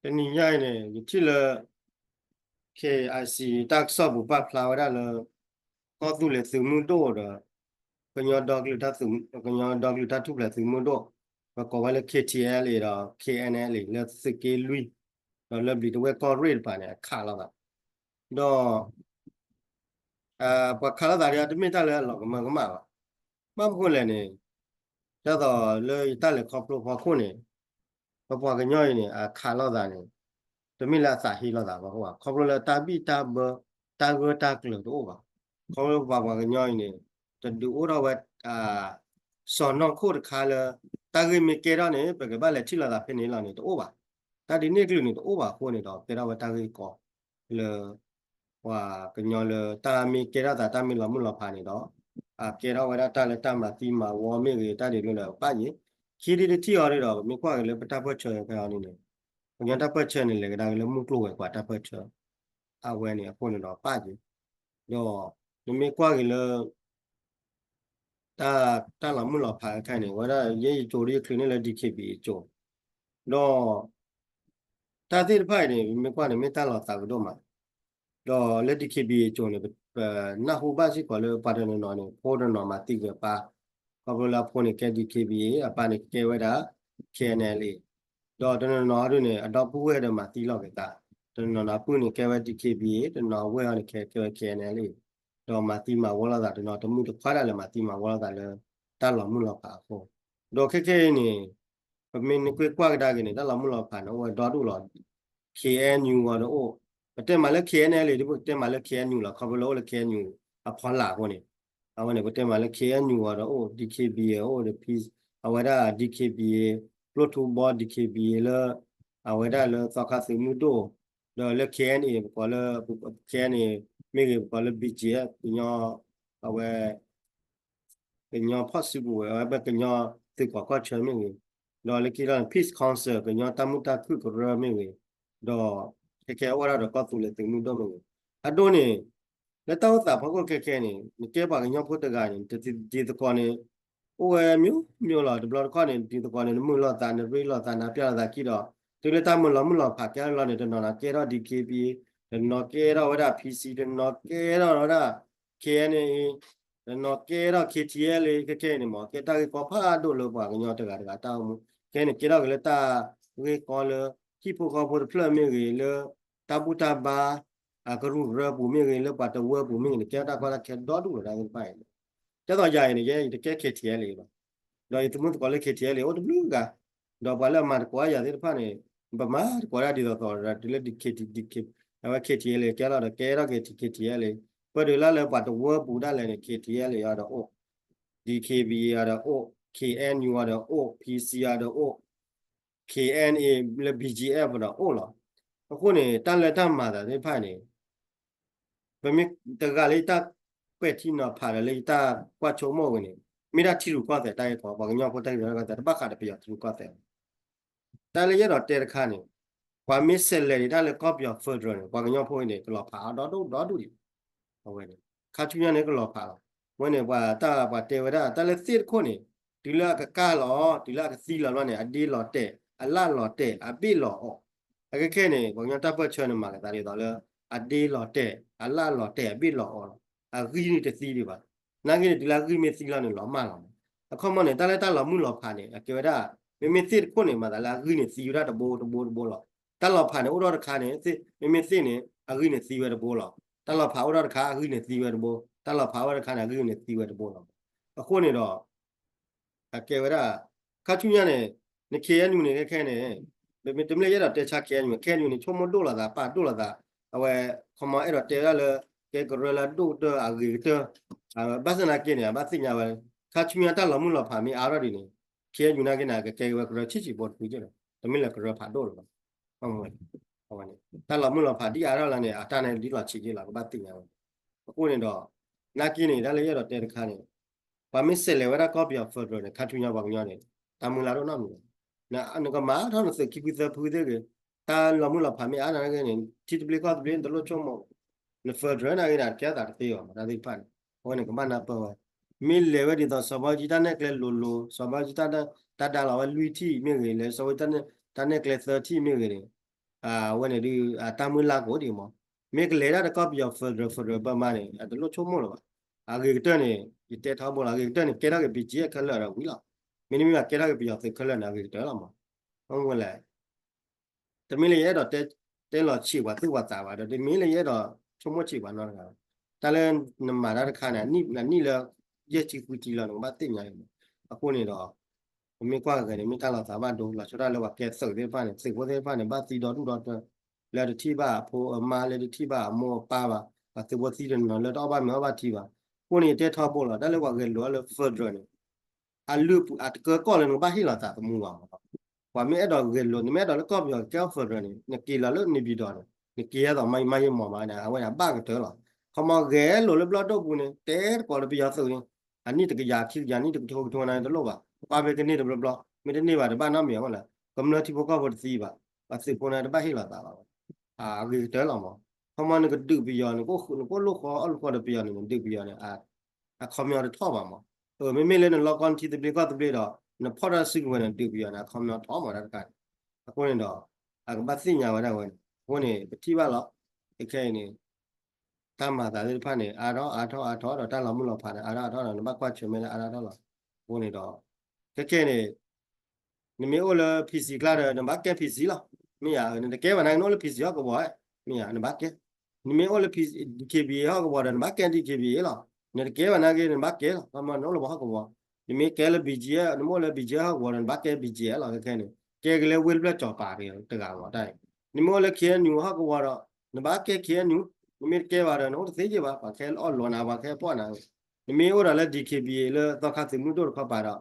တနံၤညါအံၤန့ၣ် ယထံၣ်လၢ K I C တၢ်ကစီၣ်ပူၤပာ်ဖျါဝဲဒၣ်လၢ ကီၢ်သူလ့ၤသုးမုၢ်ဒိၣ်ဒီး ကညီဒီကလုာ်တၢ်သုး ကညီဒီကလုာ်တၢ်ထူၣ်ဖျဲးသုးမုၢ်ဒိၣ် ပကိးဝဲလၢ K T L A ဒီး K N L A လၢသုးက့လွံၢ် ဒီးလၢဘျံးတဝဲၢ်ကီၢ်ရ့ၣ်တပၤန့ၣ် အခးလိာ်သး ဒီး ပှၤခးလိာ်သးဒ်အံၤ တမ့ၢ်တၢ်လၢအလီၤကမၢကမၣ်ဘၣ်. ဘၣ်မနုၤဃိလဲၣ်န့ၣ် ဒ်သိးလၢယတၢ်လဲၤခီဖျိဖီခိၣ်န့ၣ် ပပှၤကညီအံၤန့ၣ် အခးလိာ်သးန့ၣ် တမ့ၢ်လၢအသးဟ့လိာ်သးဘၣ် ခီဖျိလၢတၢ်ဘံၣ်တၢ်ဘၢ တၢ်ဂၢၢ်တၢ်ကျၢၤတအိၣ်ဘၣ်. ခီဖျိပပှၤကညီအံၤန့ၣ် တဒုးအိၣ်ထီၣ်ဝဲ စီၤနီၢ်ခိၣ်တခါလၢ တၢ်ဂ့ၢ်မ့ၢ်ကဲထီၣ်န့ၣ် ပကဘၣ်လဲၤထံၣ်လိာ်သးဖဲန့ၣ်လီၤန့ၣ် တအိၣ်ဘၣ်. တၢ်ဒ်န့ၣ်ကလုာ်န့ၣ်တအိၣ်ဘၣ်အဃိန့ၣ်ဒီး ကဲထီၣ်ဝဲတၢ်ဂ့ၢ်ကီလၢ ပှၤကညီလၢတၢ်မ့ၢ်ကဲထီၣ်သးတၢ်မ့ၢ်လီၤမုၢ်လီၤဖးန့ၣ်ဒီး အကဲထီၣ်ဝဲဒၣ်တၢ်လၢတၢ်မၤသံမၤဝီမ့ၢ်ဂ့ၤ တၢ်ဒ်န့ၣ်ဒီးပာ်ယံၤ ခံဒ်တထံၣ်အီၤဒ်ဒီး ပမ့ၢ်ကွၢ်က့ၤလၢပတၢ်ပၢၢ်ဆၢဖဲအီၤန့ၣ်န့ၣ် ပကညီတၢ်ပၢၢ်ဆၢန့ၣ် လဲၤကဒါက့ၤလၢမုၢ်ကျိၤဝဲၤကွာ်တၢ်ပၢၢ်ဆၢ အဝဲန့ၣ်အဃိန့ၣ်ဒီးပာ်ယံၤ ဒီးနမ့ၢ်ကွၢ်က့ၤလၢ တၢ် တၢ်လီၤမုၢ်လီၤဖးခဲအံၤန့ၣ် ဝဲဒၣ်ယဲယကၠိဒ်ယချုးန့ၢ်လၢ D K B A ကၠိ ဒီး တၢ်သ့ၣ်တဖၣ်အံၤန့ၣ် ပမ့ၢ်ကွၢ်န့ၣ် မ့ၢ်တၢ်လီၤသးကဒိၣ်မး ဒီးလၢ D K B A ကၠိန့ၣ် ပနၢ်ဟူဘၣ်စ့ၢ်ကီးလၢပှၤတနီၤနီၤန့ၣ် ဖိတနီၤမၤသံကွံာ်အပၢ် ခီဖျိလၢအဖိန့ၣ်ကဲ D K B A အပၢ်န့ၣ်ကဲဝဲဒၣ် K N L A ဒီးတနီၤနီၤဒ်န့ၣ် အဒီပုၢ်ဝဲၢ်ဒီးမၤသံလီၤက့ၤသး တနီၤနီၤအပုၢ်န့ၣ်ကဲဝဲ D K B A တနီၤဝဲၢ်အီၤန့ၣ်ကဲဝဲ K N L A ဒီးမၤသံမၤဝီလိာ်သး တနီၤတမုၢ်တခွါဒၣ်လဲာ်မၤသံမၤဝီလိာ်သးလၢ တၢ်လီၤမုၢ်လီၤဖးအဃိ ဒီးခဲခဲအံၤန့ၣ် ပမ့ၢ်နကွၢ်ကဒါက့ၤန့ၣ် တၢ်လီၤမုၢ်လီၤဖးန့ၣ် အိၣ်ဝဲဒီဒူၣ်လီၤ K N U ဂီၤဒီးအိၣ် ပတဲမးလၢ K N L A ဒ်ပကတဲမးလၢ K N U လီၤ ခီဖျိလၢအိၣ်လၢ K N U အဖီလာ်အဃိန့ၣ် အဝဲန့ၣ် ပတဲမးလၢ K N U ဂီၤဒီးအိၣ် D K B A အိၣ်ဒီး P အဝဲဒၣ် D K B A ကျိၣ်ထူဘီ D K B A လၢ အဝဲဒၣ်လၢသီခါသုးမုၢ်ဒိၣ် ဒီးလၢ K N A ပကိးလၢ K N A မ့ၢ်ဂ့ၤ ပကိးလၢ B G F ကညီ အဝဲ ကညီဖီၣ်စုကဝဲၤ အဝဲကညီသုးကီၢ်ကီၢ်ဆၢမ့ၢ်ဂ့ၤ, ဒီးလၢခံဒီး Peace Council ကညီတၢ်မုာ်တၢ်ခုၣ်ကရၢမ့ၢ်ဂ့ၤ, ဒီးခဲခဲအိၣ်ဒၣ်ဒီးကီၢ်သူလ့ၤသုးမုၢ်ဒိၣ်မ့ၢ်ဂ့ၤ, အဒိန့ၣ် လၢတၢ်အိၣ်သးဖီခိၣ်ခဲခဲန့ၣ် နကဲပှၤကညီဖိတဂၤန့ၣ် တဒ်သိးသကိးန့ၣ် အိၣ်ဝဲမျိုးမျိုးလီၤ. တဘျီတခီၣ်န့ၣ် ဒ်သိးသကိးန့ၣ် နမုာ်လိာ်သး နရ့လိာ်သး နပျၢ်လိာ်သးခံဒီး တုၤလၢတၢ်မုာ်လီၤမုာ်လီၤဖးကဲလီၤန့ၣ် တနီၤနီၤကဲထီၣ် D K B A, တနီၤကဲထီၣ်ဝဲဒၣ် P C, တနီၤကဲထီၣ်ဝဲဒၣ် K N A, တနီၤကဲထီၣ် K T L A ခဲခဲအံၤန့ၣ်မ့ၢ် ကဲတၢ်ဂ့ၢ်ကီဖးဒိၣ်လၢပှၤကညီတဂၤတဂၤတၢ်အိၣ်မူ, ခဲအံၤန့ၣ် ကဲထီၣ်က့ၤလၢတၢ်ဂ့ၢ်ကီလၢ ဟံၣ်ဖိဃီဖိတဖျၢၣ်မ့ၢ်ဂ့ၤ လၢတၢ်ဘူၣ်တၢ်ဘါ အကရူၢ်ကရၢပူၤမ့ၢ်ဂ့ၤ လၢပှၤတဝၢပူၤမ့ၢ်ဂ့ၤန့ၣ် ကဲထီၣ်တၢ်ကီတၢ်ခဲဒီဒူၣ်လီၤ တၢ်သ့ၣ်တဖၣ်အံၤန့ၣ်, ဒ်သိးယၤအံၤန့ၣ် ယဲယတကဲ K T L A ဘၣ်, ဒီးယသမုၢ်သကိးလၢ K T L A အိၣ်တဘျုးဂၤ, ဒီးပှၤလၢအမၤသကိးယၤသ့ၣ်တဖၣ်န့ၣ် ပမၤသကိးဒၣ်ဒ်သိးသိးဒီး တုၤလၢ D K T, D K, အဝဲ K T L A ကဲလီၤဒီး ကဲထီၣ်က့ၤ K T L A, ပၢၢ်တုၤလၢလၢပှၤတဝၢပူၤဒၣ်လဲာ်န့ၣ် K T L A အီၤဒီးအိၣ်, D K B A အီၤဒီးအိၣ်, K N U အီၤဒီးအိၣ်, P C အီၤဒီးအိၣ် K N A လၢ B G F ဒီးအိၣ်လီၤ. အဃိန့ၣ် တၢ်လၢတၢ်မၤသးသ့ၣ်တဖၣ်န့ၣ် ပမ့ၢ်တဂၤလၢယတၢ်ကွဲးထံနီၤဖးဒီးလၢယတၢ်ကွၢ်ဆိကမိၣ်ဝဲန့ၣ် မ့ၢ်ဒၣ်ထံရူၢ်ကီၢ်သဲးတၢ်ဂ့ၢ်ကီ, ပှၤကညီဖိတၢ်ဂ့ၢ်ကီသဲး တဘၣ်ဃးဒီးပယီၤထံရူၢ်ကီၢ်သဲး တၢ်လၢယအဲၣ်ဒိးတဲတခါန့ၣ် ပှၤမ့ၢ်ဆဲးလဲၤဒံးတၢ်လၢကီၢ်ပယီၤ federal န့ၣ် ပှၤကညီဖိအံၤန့ၣ် ကလီၤဖးအါဒီဒူၣ်ဒီဒူၣ်ဒံး, အဝဲန့ၣ် ခါဆူညါန့ၣ် ကလီၤဖးလီၤ. အဝဲန့ၣ် ပှၤတၢ်ပှၤတဲဝဲဒၣ် တၢ်လၢသ့ၣ်တခိၣ်န့ၣ် တုၤလၢအကကၢ်လီၤ တုၤလၢအကသံလီၤဘျီန့ၣ် အဒ့လီၤတဲာ် အလၣ်လီၤတဲာ် အဘ့ၣ်လီၤအီၣ်, အခဲခဲန့ၣ် ပှၤကညီတၢ်ပၢၢ်ဆၢန့ၣ် မၤကသးဒ်သိးလၢ အဒ့လီၤတဲာ် အလၣ်လီၤတဲာ် အဘ့ၣ်လီၤအီၣ်လီၤ. အဂံၢ်န့ၣ်တသံဒံးဘၣ်. နာ်က့န့ၣ် တုၤလၢအဂံၢ်မ့ၢ်သံလီၤန့ၣ် လီၤမၢ်လီၤ. အခီပညီန့ၣ် တၢ်လၢတၢ်လီၤမုၢ်လီၤဖးန့ၣ် အကဲဝဲဒၣ် မ့မ့ၢ်သ့ၣ်တခိၣ်န့ၣ် မၤသးလၢအဂံၢ်န့ၣ်သံဝဲဒၣ်တဘိတဘိတဘိလီၤ. တၢ်လီၤဖးန့ၣ် အိၣ်ထီၣ်တခါန့ၣ် မ့မ့ၢ်သ့ၣ်န့ၣ် အဂံၢ်န့ၣ်သံဝဲတဘိလီၤ. တၢ်လီၤဖးအိၣ်ထီၣ်တခါ အဂံၢ်န့ၣ်သံဝဲတဘိ, တၢ်လီၤဖးအိၣ်ထီၣ်တခါန့ၣ် အဂံၢ်န့ၣ်သံဝဲတဘိလီၤ. အဃိန့ၣ်ဒီး အကဲဝဲဒၣ် ခါဆူညါန့ၣ် န K N U န့ၣ် ခဲခဲန့ၣ် မ့တမ့ၢ်လၢယအဲၣ်ဒိးတဲဆါ K N U, K N U န့ၣ် ဆိကမိၣ်ဒိၣ်လိာ်သး ပာ်ဒိၣ်လိာ်သး, အဝဲ ခီမီ အဲၣ်ဒိးတဲဝဲဒၣ်လၢ ကဲကရၢလၢအဒိၣ်ကတၢၢ်အဂ့ၤကတၢၢ်, ဘၣ်ဆၣ်သနာ်က့န့ၣ် အဘၣ်သ့ၣ်ညါဝဲ ခါဆူညါတၢ်လီၤမုၢ်လီၤဖးမ့ၢ်အါထီၣ်ဒ်န့ၣ် K N U နာ်က့န့ၣ် ကကဲက့ၤဝဲကရၢဆံးဆံးဖိတဖုက့လီၤ, တမ့ၢ်လၢကရၢဖးဒိၣ်လၢၤဘၣ်. အဝဲန့ၣ် တၢ်လီၤမုၢ်လီၤဖးဒ်အါထီၣ်လၢန့ၣ် အတၢ်န့ၣ်ဒ်လီၤဆံးက့လီၤ ကဘၣ်သ့ၣ်ညါဝဲ. အဃိန့ၣ်ဒီး နာ်က့န့ၣ် တၢ်လၢယအဲၣ်ဒိးတဲတခါန့ၣ် ပှၤမ့ၢ်ဆဲးလဲၤဝဲဒၣ်ကီၢ်ပယီၤ federal န့ၣ် ခါဆူညါပှၤကညီန့ၣ် တၢ်မုၢ်လၢ်ဒိၣ်နီတမံၤဘၣ်. နကမၤထီၣ်နသုးခံဖုသၢဖုသ့ၣ်ဂ့ၤ, တၢ်လီၤမုၢ်လီၤဖးမ့ၢ်အါနာ်က့န့ၣ် ထံသဘျ့ကီၢ်သဘျ့ နတလိၣ်ဆိကမိၣ်, န federal နာ်က့န့ၣ် ကဲသးတသ့ဘၣ်မး တၢ်သ့ၣ်တဖၣ်န့ၣ် အဝဲန့ၣ်ကဘၣ်နၢ်ပၢၢ်ဝဲ. မ့ၢ်လဲၤဝဲဒ်သိး စီၤဘၣ်အူကၠံတၢ်နဲၣ်ကျဲလိၤလိၤ, စီၤဘၣ်အူကၠံတၢ်ဒါလီၤဝဲလွံၢ်ထံၣ်မ့ၢ်ဂ့ၤ, လဲၤစီၤဘၣ်အူကၠံတၢ်နဲၣ်ကျဲသၢထံၣ်မ့ၢ်ဂ့ၤန့ၣ် အဝဲန့ၣ်ဒုး အတၢ်မုၢ်လၢ်ကအိၣ်ဒံးမး, မ့ၢ်ကလဲၤဒၣ်တကီၢ်ပယီၤ federal federal ဘၢမါန့ၣ် အတလိၣ်ဆိကမိၣ်လၢၤဘၣ်. အဂ့ၤကတၢၢ်န့ၣ် ယတဲထီဘိလီၤ အဂ့ၤကတၢၢ်န့ၣ် ကဲထီၣ်က့ၤ ဘံၣ်ကၠံၣ် ခဲလၢာ်ဒီးဝံၤလီၤ. မ့တမ့ၢ်ဘၣ်ကဲထီၣ်က့ၤပယီၤသုးခဲလၢာ်န့ၣ် အဂ့ၤကတၢၢ်လီၤမး. မ့ၢ်မနုၤလဲၣ် တမ့ၢ်လၢယအဲၣ်ဒိးတဲလီၤဆံးပှၤသူၣ်ပှၤသးဘၣ်ဒီး တမ့ၢ်လၢယအဲၣ်ဒိးဆိကမိၣ်ဆံးပှၤနီတဂၤဘၣ်. တၢ်လၢနမၤတၢ်တခါန့ၣ် အနံၣ်လၢ ယဲၢ်ဆံဃုဆံလီၤ နကဘၣ်သ့ၣ်ညါအံၤမး. အဃိန့ၣ်ဒီး ပမ့ၢ်ကွၢ်ဂဲၤန့ၣ် မ့ၢ်တၢ်လီၤသးဘၣ်ဒိ လီၤဆီဒၣ်လၢပှၤကဲသုးသ့ၣ်တဖၣ်န့ၣ် သုးဖိသ့ၣ်တဖၣ်န့ၣ် ဘၣ်သံဒီဒူၣ်ဒီတၢၢ် လၢတထံၣ်ဘၣ်အဖိအမါ လၢတထံၣ်ဘၣ်အမိၢ်အပၢ်ဘၣ်, ပှၤသုးဖိသံတနီၤလၢတအီၣ်ဘၣ်မ့ၤအီၣ်ဘၣ်ထံဘၣ်. အဃိန့ၣ် ယတဲထီဘိလီၤ တၢ်လၢပှၤဂဲၤလိာ်အီၤလၢ federal န့ၣ် အလုၢ်အပှ့ၤအတကၢကီၢ်လၢနကဘၣ်ဟ့ၣ်လီၤသးသမူဘၣ်မး. ပှၤမ့ၢ်အဲၣ်ဒိးဂဲၤလိာ် နမ့ၢ်အဲၣ်ဒိးလၢကီၢ်ပယီၤကဲအီၤ federal န့ၣ် နက့ၤလီၤလၢ နေပြည်တော် န့ၣ် နက့ၤဟဲသိးမၤယံာ်မၤယံာ်မီၢ်မးန့ၣ် အဝဲန့ၣ်အဘၣ်ကတၢၢ်လီၤ. ခီမီဂဲၤလိာ်လၢဘျီၣ်ဒိၣ်ပူၤန့ၣ် တဲတကိးလၢပယီၤသုးန့ၣ် အနံၣ်တကယၤခံကယၤ နံၣ်တကထိကထိနၤတလိၣ်ဘၣ်. ပှၤမ့ၢ်ကန့ၢ်တဘျီဘျီ မ့ၢ်တန့ၢ်ဘၣ်တဘၣ်နီတမံၤအဃိလၢ ကမျၢၢ်ထံဖိကီၢ်ဖိတသံဘၣ်. ပှၤသုးဖိန့ၣ်တဘၣ်ဟ့ၣ်လီၤသးဘၣ်. အဂ့ၤကတၢၢ်လီၤမး. ခီမီနကဒုးပယီၤန့ၣ် နကအိၣ်လိၣ်ဃီအီၣ်လိၣ်ဃီဒီးပယီၤန့ၣ် နဒုးပယီၤန့ၣ် အခီပညီတထီၣ်ဘၣ်မး. မ့မ့ၢ်လၢနလီၢ်ကီၢ်ထံသဘျ့ကီၢ်သဘျ့ဒီး နဖီၣ်တၢ်စုကဝဲၤန့ၣ် ဒုးပယီၤန့ၣ် အခီပညီထီၣ်မးတၢ်တခါန့ၣ်. အဃိန့ၣ်ဒီး အကဘၣ်သ့ၣ်ညါဝဲဒၣ်ဝဲန့ၣ် အဃိန့ၣ် ပထံၣ်ဘၣ်လီၤ. ခဲအံၤန့ၣ် တၢ်မၤသးသ့ၣ်တဖၣ်န့ၣ် အါထီၣ်အါထီၣ်ဒီးတၢ်လီၤမုၢ်လီၤဖးန့ၣ် အါထီၣ်အါထီၣ်ဒီး နဘၣ်ကွၢ်ဆၢၣ်မဲာ်လၢအါထီၣ်အါထီၣ်လီၤ. အဃိန့ၣ်ဒီး ခဲခဲန့ၣ် နမ့ၢ်အိၣ်လၢ PC ကျါဒီး နဘၣ်ကဲ PC လီၤ. မ့ၢ်ဧါ နတကဲဘၣ်နာ်က့ နအိၣ်လၢ PC ဟီၣ်ကဝီၤ, မ့ၢ်ဧါ နဘၣ်ကဲ. နမ့ၢ်အိၣ်လၢ DKBA ဟီၣ်ကဝီၤဒီး နဘၣ်ကဲ DKBA လီၤ. နတကဲဘၣ်နာ်က့ နဘၣ်ကဲလီၤ. ခီမီနအိၣ်လၢပှၤဟီၣ်ကဝီၤ, နမ့ၢ်ကဲလၢ BGF နမ့ၢ်အိၣ်လၢ BGF ဟီၣ်ကဝီၤဒီး နဘၣ်ကဲ BGF လီၤ. ခဲခဲန့ၣ် ကဲက့ၤလၢဝ့ၢ်တဖျၢၣ်ကၠီၤပၤတဂၤလီၤတၢ်အံၤ. နမ့ၢ်အိၣ်လၢ KNU ဟီၣ်ကဝီၤဒီး နဘၣ်ကဲ KNU, နမ့ၢ်တကဲဘၣ်ဒီး နအိၣ်တသ့က့ဘၣ်. ပှၤခဲအီၣ်လီၤနၤ ပှၤခဲပီၣ်နၤ, နမ့ၢ်အိၣ်ဒီးလၢ DKBA လၢသီခါသုးမုၢ်ဒိၣ်တခီပၤဒီး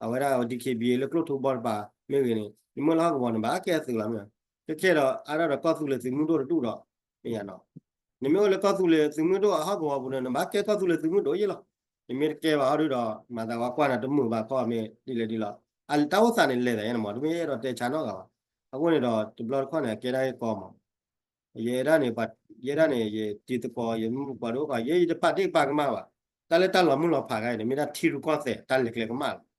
အဝဲဒၣ် DKBA လၢကျိၣ်ထူဘီတပၤမ့ၢ်ဂ့ၤန့ၣ် နမ့ၢ်အိၣ်လၢဟီၣ်ကဝီၤန့ၣ် နဘၣ်ကဲသုးလီၤမ့ၢ်ဧါ. ခဲခဲဒီး အါဒၣ်ဒီးကီၢ်သူလ့ၤသုးမုၢ်ဒိၣ်တဒူၣ်ဒီး မ့ၢ်ဧါနီၤ, နမ့ၢ်အိၣ်လၢကီၢ်သူလ့ၤသုးမုၢ်ဒိၣ်အဟီၣ်ကဝီၤပူၤန့ၣ် နဘၣ်ကဲကီၢ်သူလ့ၤသုးမုၢ်ဒိၣ်ယ့ၢ်လီၤ. နမ့ၢ်တကဲဘၣ်ဟီဒုဒီး မၤသးပှၤကွၢ်နၤတမုာ်ဘၣ်ကီၢ်မ့ၢ်ဒ်လဲၣ်ဒ်လဲၣ်, တၢ်အိၣ်သးန့ၣ်လဲၤသးယဲန့ၣ်မး တမ့ၢ်အဲၣ်ဒိးတဲဆါနီတဂၤဘၣ်. အဃိန့ၣ်ဒီး တဘျီတခီၣ်န့ၣ် အကဲဒၣ်ဟ့ၣ်ကီမး ယဲဒၣ်န့ၣ် ယဲဒၣ်န့ၣ် ယတံၤသကိး ယမူပှၤဒိၣ်ပှၤ ယဲယတပာ်တ့ၢ်ကပာ်ကမၣ်ဘၣ်. တၢ်လၢတၢ်လီၤမုၢ်လီၤဖးခါအံၤန့ၣ် မ့ၢ်ဒၣ်ထံရူၢ်ကီၢ်သဲးတၢ်လဲၤကျဲကမၣ်လီၤ.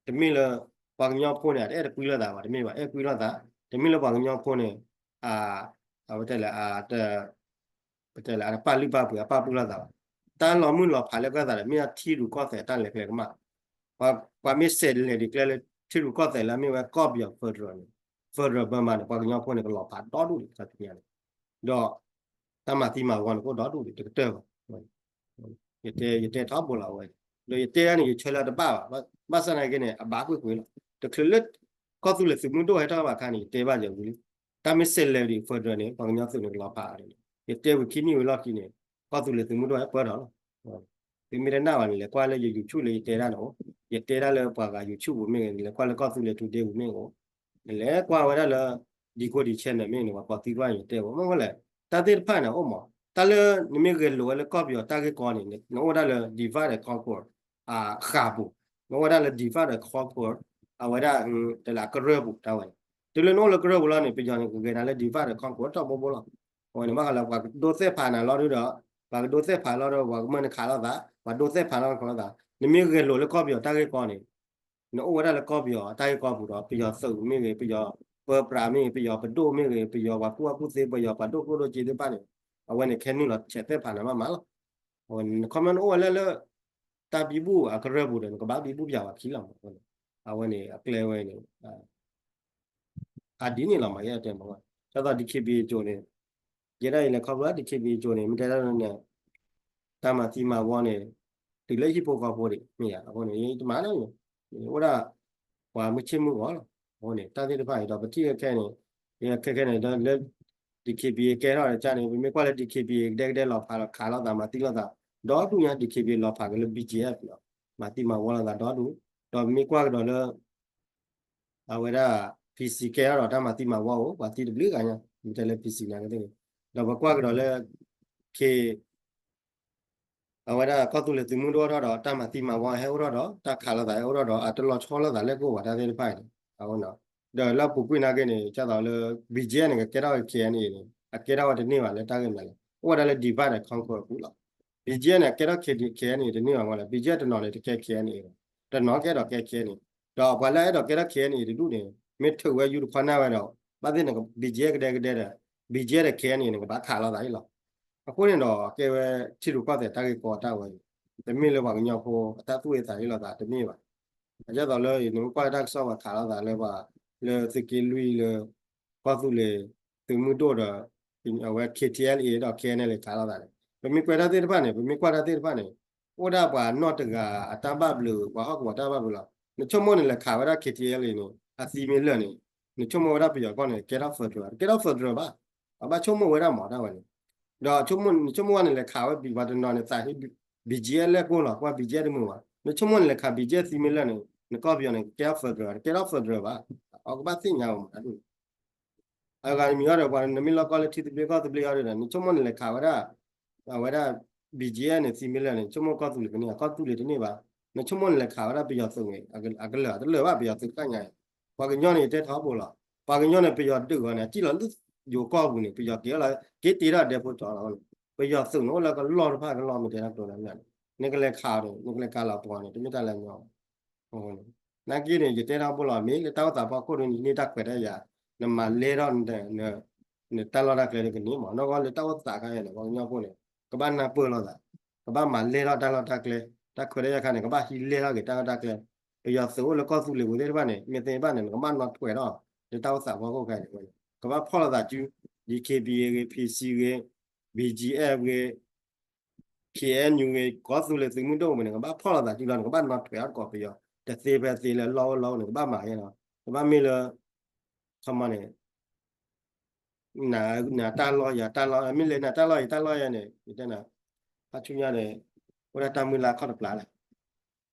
တမ့ၢ်လၢ ပှၤကညီဖိန့ၣ် အတအဲၣ်တကွံလိာ်သးဘၣ်, တမ့ၢ်ဘၣ် အဲၣ်ကွံလိာ်သး, တမ့ၢ်လၢပှၤကညီဖိန့ၣ် အဝဲတဲလၢ ပတဲလၢအတပာ်လုၢ်ပာ်ပှ့ၤအပာ်ပုၢ်လိာ်သးဘၣ်. တၢ်လီၤမုၢ်လီၤဖးလၢကီၢ်သးန့ၣ် မ့ၢ်ဒၣ်ထံရူၢ်ကီၢ်သဲးတၢ်လဲၤကျဲကမၣ်. ပှၤမ့ၢ်ဆဲးလဲၤဒံးကျဲလၢထံရူၢ်ကီၢ်သဲးလၢအမ့ၢ်ဝဲကီၢ်ပယီၤ federal န့ၣ် federal ဘၢမါန့ၣ် ပှၤကညီဖိန့ၣ် ကလီၤဖးဒီဒူၣ်ဒံး ခါဆူညါန့ၣ် ဒီး တၢ်မၤသံမၤဝီန့ၣ် ကအိၣ်ဒီဒူၣ်ဒံးတကတၢၢ်ဘၣ်. ယတဲ ယတဲထီဘိလီၤဝဲ, ဒီးယတဲဒၣ်န့ၣ် ယဆၢလၢအတဘၣ်ဘၣ်, ဘၣ်ဆၣ်သနာ်က့န့ၣ် အဘၣ်ကွ့ၢ်ကွ့ၢ်လီၤ. တချုးလၢ ကီၢ်သူလ့ၤသုးမုၢ်ဒိၣ်ဟဲထီၣ်ဘၣ်အခါန့ၣ် ယတဲဘၣ်ယဝံၤလံ. တၢ်မ့ၢ်ဆဲးလဲၤဒံး federal န့ၣ် ပှၤကညီသုးန့ၣ်ကလီၤဖးအီၤန့ၣ် ယတဲဝံၤခံနံၣ်ဝံၤလီၢ်ခံန့ၣ် ကီၢ်သူလ့ၤသုးမုၢ်ဒိၣ်ဟဲပၢၢ်ထီၣ်လီၤ. သုမ့ၢ်တနာ်ဘၣ်န့ၣ် လဲၤကွၢ်လၢယ YouTube လၢယတဲဒၣ်န့ၣ်အိၣ်, ယတဲဒၣ်လၢပှၤဂၤ YouTube ပူၤမ့ၢ်ဂ့ၤ, နလဲၤကွၢ်လၢကီၢ်သူလ့ၤ today ပူၤမ့ၢ်ဂ့ၤ, နလဲၤကွၢ်ဝဲဒၣ်လၢ Decoding Channel မ့ၢ်ဂ့ၤန့ၣ် ပှၤကိးသံကွၢ်ယတဲဝဲ မ့ၢ်ဝဲလဲၣ်, တၢ်သ့ၣ်တဖၣ်န့ၣ်အိၣ်မး, တၢ်လၢနမ့ၢ်ဂဲၤလိာ်ဝဲလၢကီၢ်ပယီၤတၢ်ဂ့ၢ်ကီန့ၣ် နအိၣ်ဝဲဒၣ်လၢ divide and conquer အဃာ်ပူၤ, နအိၣ်ဝဲဒၣ်လၢ divide and conquer အဝဲဒၣ် တဲလၢအကရၢၢ်ပူၤတၢ်ဝဲန့ၣ်, တုၤလၢနအိၣ်လၢကရၢၢ်ပူၤလီၤန့ၣ် ပယီၤန့ၣ် ကဂဲၤနၤလၢ divide and conquer ထီဘိဘိလီၤ. အဝဲန့ၣ် ဘၣ်ဃးလၢပှၤကဒိးသဲၣ်ဖးနၤလီၤဒုဒီး ပှၤကဒိးသဲၣ်ဖးလီၤဒီး ပှၤကမၢနခးလိာ်သး, ပှၤဒိးသဲၣ်ဖးလီၤနခးလိာ်သး, နမ့ၢ်ဂဲၤလိာ်လၢကီၢ်ပယီၤတၢ်ဂ့ၢ်ကီန့ၣ် နအိၣ်ဝဲဒၣ်လၢကီၢ်ပယီၤတၢ်ဂ့ၢ်ကီပူၤဒီး ပယီၤသုးမ့ၢ်ဂ့ၤ, ပယီၤပၢပြးမ့ၢ်ဂ့ၤ, ပယီၤပဒိၣ်မ့ၢ်ဂ့ၤ, ပယီၤပှၤကူၣ်ဘၣ်ကူၣ်သ့, ပယီၤပှၤဒိၣ်ကျိၣ်ဒိၣ်စ့သ့ၣ်တဖၣ်န့ၣ် အဝဲန့ၣ်ခဲနုာ်လီၤဆဲးသဲၣ်ဖးနၤမးမးလီၤ. အဝဲန့ၣ် နခီမီနအိၣ်ဝဲလၢလၢ တၢ်ဘံဘူၣ်အကရၢၢ်ပူၤဒီး နကဘၣ်ဘံဘူၣ်ပယီၤဝဲခံလီၤမး. အဝဲန့ၣ် အကျဲဝဲန့ၣ် အဒ်န့ၣ်လီၤမး ယတဲမး, ဒ်သိး DKBA ကၠိန့ၣ် ယဲဒၣ်အံၤလဲၤခီဖျိ DKBA ကၠိန့ၣ် မ့ၢ်တဲဒၣ်န့ၣ် တၢ်မၤသံမၤဝီန့ၣ် တုၤလၢဟံၣ်ဖိဃီဖိဒံး မ့ၢ်ယါ အဃိန့ၣ် ယတမၤနီတမံၤ, အိၣ်ဒၣ် ပှၤမုၢ်ဆ့ၣ်မုၢ်ဂီၤလီၤ. အဃိန့ၣ် တၢ်သ့ၣ်တဖၣ်အံၤဒီး ပထံၣ်ခဲခဲန့ၣ် ခဲခဲန့ၣ်ဒီးလၢ DKBA ကဲထီၣ်တၢ်န့ၣ် ပမ့ၢ်ကွၢ်လၢ DKBA ကဒဲကဒဲလီၤဖးလီၤခးလိာ်သး မၤသံလိာ်သး ဒီဒူၣ်ညါ DKBA လီၤဖးက့ၤလၢ BGF လီၤ, မၤသံမၤဝီလိာ်သးဒီဒူၣ်, ဒီးပမ့ၢ်ကွၢ်ကဒီးလၢ အဝဲဒၣ် PC ကဲထီၣ်ဒီးတၢ်မၤသံမၤဝီအိၣ် ပှၤသံတဘျုးဂၤညါ မ့ၢ်တဲလၢ PC နာ်က့သ့ၣ်န့ၣ်, ဒီးပကွၢ်ကဒီးလၢ K အဝဲဒၣ်ကီၢ်သူလ့ၤသုးမုၢ်ဒိၣ်ထီၣ်ဒီး တၢ်မၤသံမၤဝီဟဲအိၣ်ထီၣ်ဒီး တၢ်ခးလိာ်သးဟဲအိၣ်ထီၣ်ဒီး အတလီၤဆီလိာ်သးလၢကအိၣ်ဘၣ်တၢ်သ့ၣ်တဖၣ်အံၤန့ၣ်, ဒီးလၢအပူၤကွံာ်နာ်က့န့ၣ် ဒ်သိးလၢ BGF န့ၣ် ကကဲထီၣ် KNA န့ၣ် အကဲထီၣ်ဝဲတန့ၢ်ဘၣ်လၢတၢ်ဂ့ၢ်မနုၤလဲၣ် အိၣ်ဝဲဒၣ်လၢ divide and conquer အပူၤလီၤ. BGF န့ၣ် အကဲထီၣ် KNA တန့ၢ်ဘၣ်မးလၢ BGF တနီၤန့ၣ် တကဲ KNA ဘၣ်, တနီၤကအဲၣ်ဒိးကဲ KNA, ဒီးပှၤလၢအအဲၣ်ဒိးကဲထီၣ် KNA တဒူၣ်န့ၣ် မ့ၢ်ထုးဝဲယူတခီနၢ်ဝဲဒီး ဘၣ်သ့ၣ်န BGF ကဒဲကဒဲဒီး BGF ဒီး KNA န့ၣ် ကဘၣ်ခးလိာ်သးအံၤလီၤ. အဃိန့ၣ်ဒီး ကဲဝဲထံရူၢ်ကီၢ်သဲးတၢ်ဂ့ၢ်ကီတၢ်ဝဲအံၤ တမ့ၢ်လၢပှၤကညီဖိအတၢ်သူၣ်အ့သးအ့လိာ်သးတမ့ၢ်ဘၣ်. ဒ်သိးလၢနကွၢ်လၢတၢ်ကစီၣ်ပှၤခးလိာ်သးလၢပှၤ လၢသုးက့လွံၢ်လၢ ကီၢ်သူလ့ၤသုးမုၢ်ဒိၣ်ဒီး အဝဲ KTLA ဒီး KNLA ခးလိာ်သးန့ၣ် ပမ့ၢ်ကွဲးတၢ်သ့ၣ်တဖၣ်န့ၣ် ပမ့ၢ်ကွၢ်တၢ်သ့ၣ်တဖၣ်န့ၣ် အိၣ်ဒၣ်ပှၤနီၢ်တဂၤအတၢ်ဘၣ်ဘျုး ပှၤဟီၣ်ကဝီၤတၢ်ဘၣ်ဘျုးလီၤ. နဆိကမိၣ်န့ၣ်လဲၤခးဝဲဒၣ် KTLA န့ၣ် အသံမ့ၢ်လၢာ်န့ၣ် နဆိကမိၣ်ဝဲဒၣ်ပယီၤကီၢ်န့ၣ် ကဲထီၣ် federal တကဲထီၣ် federal ဘၣ်. ပဘၣ်ဆိကမိၣ်ဝဲဒၣ်မးတၢ်ဝဲန့ၣ် ဒီးနဆိကမိၣ်ဝဲန့ၣ်လဲၤခးဝဲဘံၣ်ပှၤတနီၤန့ၣ် သးဟ့ BGF လဲၣ်ကိၢ်လီၤ ကွၢ် BGF တမုာ်ဘၣ်. နဆိကမိၣ်န့ၣ်လဲၤခး BGF သံမ့ၢ်လၢာ်န့ၣ် နကီၢ်ပယီၤန့ၣ် ကဲထီၣ် federal တကဲထီၣ် federal ဘၣ်. အကဘၣ်သ့ၣ်ညါအီၤမး အဂၤတမံၤအံၤဒီး ပှၤနမ့ၢ်လီၢ်ကီၢ်လၢထံသဘျ့ကီၢ်သဘျ့အံၤဒီး နဆိကမိၣ်န့ၣ်လဲၤခးဝဲဒၣ် အဝဲဒၣ် BGF န့ၣ် သံမ့ၢ်လၢာ်န့ၣ် ဆိကမိၣ်ကီၢ်သူလ့ၤကန့ၢ် ကီၢ်သူလ့ၤတန့ၢ်ဘၣ်. နဆိကမိၣ်န့ၣ်လဲၤခးဝဲဒၣ်ပယီၤသုးန့ၣ် အကလၢာ်တလၢာ်ဘၣ် ပယီၤသုးတခါညါအံၤ ပှၤကညီန့ၣ် ယတဲထီဘိလီၤ. ပှၤကညီန့ၣ် ပယီၤဒုးအီၤန့ၣ် အစံၣ်လီၤလၢယိၤကီၢ်ပူၤန့ၣ် ပယီၤက့ၤလီၤ က့ၤတ့ထီၣ်ဒဲဖိတီၤလီၤ. ပယီၤသုးန့ၣ်အိၣ်လၢကလီၢ်တဖၣ်ကလီၢ်မ့ၢ်တဲတၢ်ကတိၤလၢန့ၣ် နကလဲၤခးန့ၣ် နကလဲၤခးလီၤပှီၤန့ၣ် တမ့ၢ်တၢ်လၢညီ နာ်က့န့ၣ် ယတဲထီဘိလီၤ မ့ၢ်လၢတၢ်အိၣ်သးဖီခိၣ်န့ၣ် နတၢ်ခွဲးတၢ်ယာ် နမၤလဲၢ်ထီၣ် နတၢ်လီၢ်တၢ်ကျဲန့ၣ်ကန့ၢ်မး နီၢ်ကီၢ်လၢတၢ်အိၣ်သးခါအံၤန့ၣ် ပှၤကညီဖိန့ၣ် ကဘၣ်နၢ်ပၢၢ်လိာ်သး ကဘၣ်မၤလဲၢ်ထီၣ်တၢ်လီၢ်တၢ်ကျဲ တၢ်ခွဲးတၢ်ယာ်ခါန့ၣ် ကဘၣ်ဟံးလဲၢ်ထီၣ်က့ၤတၢ်လီၢ်တၢ်ကျဲ ပယီၤသုးအိၣ်လၢကီၢ်သူလ့ၤပူၤသ့ၣ်တဖၣ်န့ၣ် မ့ၢ်သ့ဘၣ်န့ၣ် နကဘၣ်နီၣ်ထွဲးထီၣ် လၢတၢ်အိၣ်သးဖီခိၣ်ခါန့ၣ် ကဘၣ်ဖီၣ်လိာ်သးစု DKBA ဂ့ၤ PC ဂ့ၤ BGF ဂ့ၤ KNU ဂ့ၤ ကီၢ်သူလ့ၤသုးမုၢ်ဒိၣ်ပူၤန့ၣ် ကဘၣ်ဖီၣ်လိာ်သးစုလီၤ နကဘၣ်နီၣ်ထွဲးထီၣ်တကိးပယီၤ တသ့ဖဲသ့လၢလီၢ်အိၣ်လီၢ်အိၣ်န့ၣ် ကဘၣ်မၤယဲလီၤ ကဘၣ်မ့ၢ်လၢ ခီမီန့ၣ် နတၢ်လီၢ်ယၤတၢ်လီၢ် မ့ၢ်လၢနတၢ်လီၢ်ယၤတၢ်လီၢ်ယဲန့ၣ် ယတဲနၤ ဖးဆူညါန့ၣ် အိၣ်ဒၣ်တၢ်မုၢ်လၢ်ခီၣ်တပျၢ်လဲၣ်